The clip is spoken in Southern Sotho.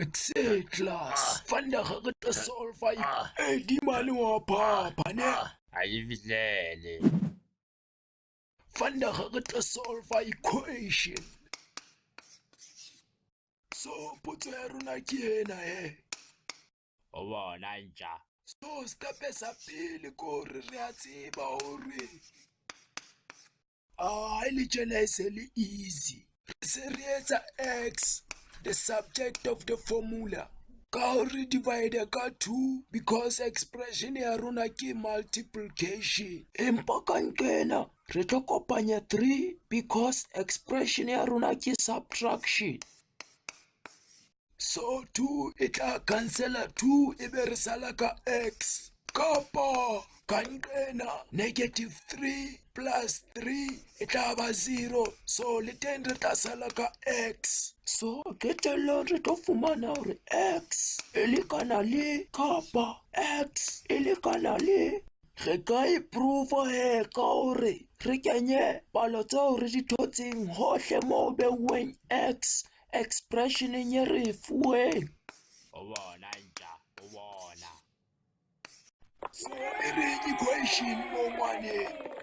Excel class. Vandag re tlo solva e di mane wa phapha ne. A e fihlele. Vandag re tlo solva equation. So potso ya rona ke ena he. O bona ntja. So stepe sa pele ke hore re a tseba hore a le tjena e se le easy. Re se re etsa x the subject of the formula ka hore divide ka 2 because expression ya rona ke multiplication. Empa ka nqena re tlo kopanya 3 because expression ya rona ke subtraction. So 2 e tla cancela 2 e be re sala ka x. Kapa ka nqena negative 3 plus 3 e tla ba 0, so le teng re tla sala ka x. So qetellong re tlo fumana hore x e lekana le kapa x e lekana le. Re ka e prova he ka hore re kenye palo tseo re di thotseng hohle moo beuweng x expressioneng e re e fuweng. O bona ntja, o bona. So e reng equation mo ngwaneng?